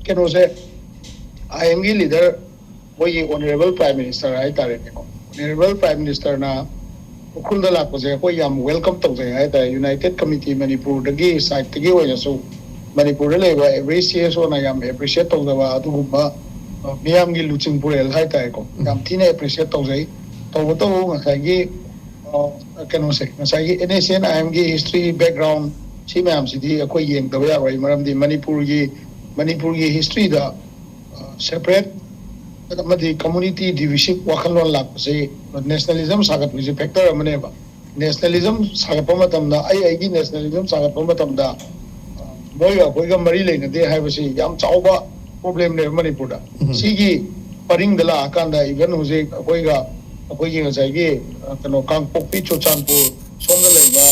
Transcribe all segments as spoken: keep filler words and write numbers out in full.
ꯀꯩꯅꯣꯁꯦ, ꯑꯥꯏ ꯑꯦꯝꯒꯤ ꯂꯤꯗꯔ, ꯃꯣꯏꯒꯤ ꯑꯣꯅꯔꯦꯕꯜ ꯄ꯭ꯔꯥꯏꯝ ꯃꯤꯅꯤꯁꯇꯔ ꯍꯥꯏꯇꯥꯔꯦꯅꯦꯀꯣ, ꯑꯣꯅꯔꯦꯕꯜ ꯄ꯭ꯔꯥꯏꯝ ꯃꯤꯅꯤꯁꯇꯔꯅ ꯎꯈ꯭ꯔꯨꯜꯗ ꯂꯥꯛꯄꯁꯦ ꯑꯩꯈꯣꯏ ꯌꯥꯝ ꯋꯦꯜꯀꯝ ꯇꯧꯖꯩ ꯍꯥꯏꯇꯥꯔꯦ꯫ ꯌꯨꯅꯥꯏꯇꯦꯠ ꯀꯃꯤꯇꯤ ꯃꯅꯤꯄꯨꯔꯗꯒꯤ ꯁꯥꯏꯠꯇꯒꯤ ꯑꯣꯏꯔꯁꯨ, ꯃꯅꯤꯄꯨꯔꯗ ꯂꯩꯕ ꯑꯦꯚ꯭ꯔꯤ ꯁꯤ ꯑꯦꯁ ꯑꯣꯅ ꯌꯥꯝ ꯑꯦꯄ꯭ꯔꯤꯁꯤꯌꯦꯠ ꯇꯧꯖꯕ ꯑꯗꯨꯒꯨꯝꯕ, ꯑ, ꯃꯤꯌꯥꯝꯒꯤ ꯂꯨꯆꯤꯡ ꯄꯨꯔꯦꯜ ꯍꯥꯏꯇꯥꯔꯦꯀꯣ, ꯌꯥꯝ ꯊꯤꯅ ꯑꯦꯄ꯭ꯔꯤꯁꯤꯌꯦꯠ ꯇꯧꯖꯩ꯫ ꯇꯧꯕꯇꯕꯨ ꯉꯁꯥꯏꯒꯤ, ꯑ, ꯀꯩꯅꯣꯁꯦ, ꯉꯁꯥꯏꯒꯤ ꯑꯦꯟ ꯑꯦꯁ ꯑꯦꯟ ꯑꯥꯏ ꯑꯦꯝꯒꯤ ꯍꯤꯁꯇ꯭ꯔꯤ ꯕꯦꯛꯒ꯭ꯔꯥꯎꯟ ꯁꯤ ꯃꯌꯥꯝꯁꯤꯗꯤ ꯑꯩꯈꯣꯏ ꯌꯦꯡꯗꯕ ꯌꯥꯔꯣꯏ꯫ ꯃꯔꯝꯗꯤ ꯃꯅꯤꯄꯨꯔꯒꯤ, ꯃꯅꯤꯄꯨꯔꯒꯤ ꯍꯤꯁꯇ꯭ꯔꯤꯗ ꯁꯦꯄꯔꯦꯠ ꯑꯃꯗꯤ ꯀꯝꯃꯨꯅꯤꯇꯤ ꯗꯤꯚꯤꯖꯟ ꯋꯥꯈꯜꯂꯣꯟ ꯂꯥꯛꯄꯁꯤ ꯅꯦꯁꯅꯦꯂꯤꯖꯝ ꯁꯥꯒꯠꯄꯒꯤꯁꯤ ꯐꯦꯛꯇꯔ ꯑꯃꯅꯦꯕ꯫ ꯅꯦꯁꯅꯦꯂꯤꯖꯝ ꯁꯥꯒꯠꯄ ꯃꯇꯝꯗ, ꯑꯩ ꯑꯩꯒꯤ ꯅꯦꯁꯅꯦꯂꯤꯖꯝ ꯁꯥꯒꯠꯄ ꯃꯇꯝꯗ, ꯑ, ꯃꯣꯏꯒ ꯑꯩꯈꯣꯏꯒ ꯃꯔꯤ ꯂꯩꯅꯗꯦ ꯍꯥꯏꯕꯁꯤ ꯌꯥꯝ ꯆꯥꯎꯕ ꯄ꯭ꯔꯣꯕ꯭ꯂꯦꯝꯅꯦꯕ ꯃꯅꯤꯄꯨꯔꯗ꯫ ꯎꯝ꯫ ꯁꯤꯒꯤ ꯄꯔꯤꯡꯗ ꯂꯥꯛꯑꯀꯥꯟꯗ, ꯏꯚꯟ ꯍꯧꯖꯤꯛ ꯑꯩꯈꯣꯏꯒ, ꯑꯩꯈꯣꯏꯒꯤ ꯉꯁꯥꯏꯒꯤ, ꯑ, ꯀꯩꯅꯣ, ꯀꯥꯡꯄꯣꯛꯄꯤ, ꯆꯨꯔꯆꯥꯟꯄꯨꯔ ꯁꯣꯝꯗ ꯂꯩꯕ,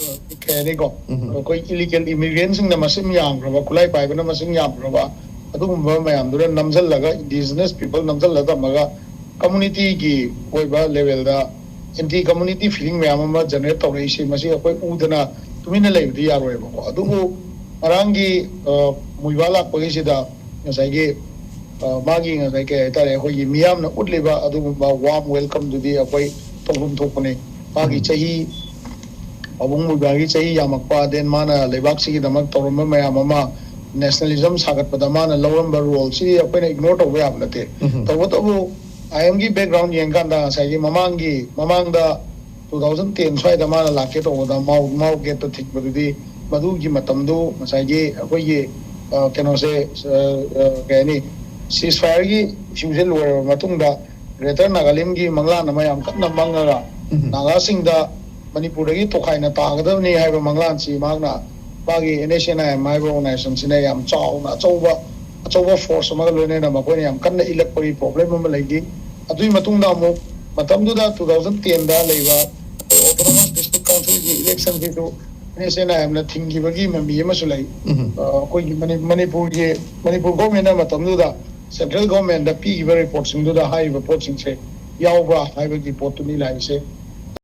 ꯑ, ꯀꯩ ꯍꯥꯏꯅꯤꯀꯣ, ꯎꯝ꯫ ꯑꯩꯈꯣꯏ ꯏꯂꯤꯒꯦꯜ ꯏꯃꯤꯒ꯭ꯔꯦꯟꯁꯤꯡꯅ ꯃꯁꯤꯡ ꯌꯥꯝꯈ꯭ꯔꯕ, ꯈꯨꯠꯂꯥꯏ ꯄꯥꯏꯕꯅ ꯃꯁꯤꯡ ꯌꯥꯝꯈ꯭ꯔꯕ, ꯑꯗꯨꯒꯨꯝꯕ ꯃꯌꯥꯝꯗꯨꯅ ꯅꯝꯁꯤꯜꯂꯒ, ꯏꯟꯗꯤꯖꯤꯅꯁ ꯄꯤꯄꯜ ꯅꯝꯁꯤꯜꯂꯒ ꯊꯝꯃꯒ, ꯀꯝꯃꯨꯅꯤꯇꯤꯒꯤ ꯑꯣꯏꯕ ꯂꯦꯚꯦꯜꯗ ꯑꯦꯟꯇꯤ ꯀꯝꯃꯨꯅꯤꯇꯤ ꯐꯤꯂꯤꯡ ꯃꯌꯥꯝ ꯑꯃ ꯖꯦꯅꯔꯦꯠ ꯇꯧꯔꯛꯏꯁꯤ, ꯃꯁꯤ ꯑꯩꯈꯣꯏ ꯎꯗꯅ ꯇꯨꯃꯤꯟꯅ ꯂꯩꯕꯗꯤ ꯌꯥꯔꯣꯏꯕꯀꯣ꯫ ꯑꯗꯨꯕꯨ ꯉꯔꯥꯡꯒꯤ, ꯑ, ꯃꯨꯏꯕꯥ ꯂꯥꯛꯄꯒꯤꯁꯤꯗ ꯉꯁꯥꯏꯒꯤ, ꯑ, ꯃꯥꯒꯤ ꯉꯁꯥꯏ ꯀꯩ ꯍꯥꯏꯇꯥꯔꯦ, ꯑꯩꯈꯣꯏꯒꯤ ꯃꯤꯌꯥꯝꯅ ꯎꯠꯂꯤꯕ ꯑꯗꯨꯒꯨꯝꯕ ꯋꯥꯔꯝ ꯋꯦꯜꯀꯝꯗꯨꯗꯤ ꯑꯩꯈꯣꯏ ꯇꯧꯐꯝ ꯊꯣꯛꯄꯅꯤ꯫ ꯃꯥꯒꯤ ꯎꯝ꯫ ꯆꯍꯤ, ꯄꯥꯕꯨꯡ ꯃꯨꯏꯕꯥꯒꯤ ꯆꯍꯤ ꯌꯥꯝꯃꯛꯄ, ꯗꯦꯟ ꯃꯥꯅ ꯂꯩꯕꯥꯛꯁꯤꯒꯤꯗꯃꯛ ꯇꯧꯔꯝꯕ ꯃꯌꯥꯝ ꯑꯃ, ꯅꯦꯁꯅꯦꯂꯤꯖꯝ ꯁꯥꯒꯠꯄꯗ ꯃꯥꯅ ꯂꯧꯔꯝꯕ ꯔꯣꯜꯁꯤ ꯑꯩꯈꯣꯏꯅ ꯏꯒꯅꯣꯔ ꯇꯧꯕ ꯌꯥꯕ ꯅꯠꯇꯦ꯫ ꯎꯝ꯫ ꯇꯧꯕꯇꯕꯨ ꯑꯥꯏ ꯑꯦꯝꯒꯤ ꯕꯦꯛꯒ꯭ꯔꯥꯎꯟ ꯌꯦꯡꯀꯥꯟꯗ ꯉꯁꯥꯏꯒꯤ ꯃꯃꯥꯡꯒꯤ, ꯃꯃꯥꯡꯗ ꯇꯨ ꯊꯥꯎꯖꯟ ꯇꯦꯟ ꯁ꯭ꯋꯥꯏꯗ ꯃꯥꯅ ꯂꯥꯛꯀꯦ ꯇꯧꯕꯗ ꯃꯥꯎ, ꯃꯥꯎ ꯒꯦꯠꯇ ꯊꯤꯡꯕꯗꯨꯗꯤ, ꯃꯗꯨꯒꯤ ꯃꯇꯝꯗꯨ ꯉꯁꯥꯏꯒꯤ ꯑꯩꯈꯣꯏꯒꯤ, ꯑ, ꯀꯩꯅꯣꯁꯦ, ꯑ, ꯑ, ꯀꯩ ꯍꯥꯏꯅꯤ, ꯁꯤꯁ ꯐꯥꯌꯔꯒꯤ ꯏꯁꯨꯁꯦ ꯂꯣꯏꯔꯕ ꯃꯇꯨꯡꯗ ꯒ꯭ꯔꯦꯇꯔ ꯅꯥꯒꯥꯂꯦꯟꯒꯤ ꯃꯪꯂꯥꯟ ꯑꯃ ꯌꯥꯝ ꯀꯟꯅ ꯃꯪꯉꯒ, ꯎꯝ꯫ ꯅꯥꯒꯥꯁꯤꯡꯗ ꯃꯅꯤꯄꯨꯔꯗꯒꯤ ꯇꯣꯈꯥꯏꯅ ꯇꯥꯒꯗꯕꯅꯤ ꯍꯥꯏꯕ ꯃꯪꯂꯥꯟꯁꯤ ꯃꯍꯥꯛꯅ, ꯃꯥꯒꯤ N S N I M ꯍꯥꯏꯕ ꯑꯣꯔꯒꯅꯥꯏꯖꯦꯁꯟꯁꯤꯅ ꯌꯥꯝ ꯆꯥꯎꯅ ꯑꯆꯧꯕ, ꯑꯆꯧꯕ ꯐꯣꯔꯁ ꯑꯃꯒ ꯂꯣꯏꯅꯅ ꯃꯈꯣꯏꯅ ꯌꯥꯝ ꯀꯟꯅ ꯏꯜꯂꯛꯄꯒꯤ ꯄ꯭ꯔꯣꯕ꯭ꯂꯦꯝ ꯑꯃ ꯂꯩꯈꯤ꯫ ꯑꯗꯨꯒꯤ ꯃꯇꯨꯡꯗ ꯑꯃꯨꯛ ꯃꯇꯝꯗꯨꯗ ꯇꯨ ꯊꯥꯎꯖꯟ ꯇꯦꯟꯗ ꯂꯩꯕ ꯑꯩꯈꯣꯏ ꯑꯣꯇꯣꯅꯣꯃꯁ ꯗꯤꯁꯇ꯭ꯔꯤꯛ ꯀꯥꯎꯟꯁꯤꯜꯒꯤ ꯏꯂꯦꯛꯁꯟꯁꯤꯁꯨ ꯑꯦꯟ ꯑꯦꯁ ꯑꯦꯟ ꯑꯥꯏ ꯑꯦꯝꯅ ꯊꯤꯡꯈꯤꯕꯒꯤ ꯃꯃꯤ ꯑꯃꯁꯨ ꯂꯩ꯫ ꯎꯝ꯫ ꯑ, ꯑꯩꯈꯣꯏꯒꯤ ꯃꯅꯤ-, ꯃꯅꯤꯄꯨꯔꯒꯤ, ꯃꯅꯤꯄꯨꯔ ꯒꯣꯔꯃꯦꯟꯅ ꯃꯇꯝꯗꯨꯗ ꯁꯦꯟꯇ꯭ꯔꯦꯜ ꯒꯣꯔꯃꯦꯟꯗ ꯄꯤꯈꯤꯕ ꯔꯤꯄꯣꯔꯠꯁꯤꯡꯗꯨꯗ ꯍꯥꯏꯔꯤꯕ ꯄꯣꯠꯁꯤꯡꯁꯦ ꯌꯥꯎꯕ꯭ꯔꯥ ꯍꯥꯏꯕꯒꯤ ꯄꯣꯠꯇꯨꯅꯤ ꯂꯥꯛꯏꯁꯦ꯫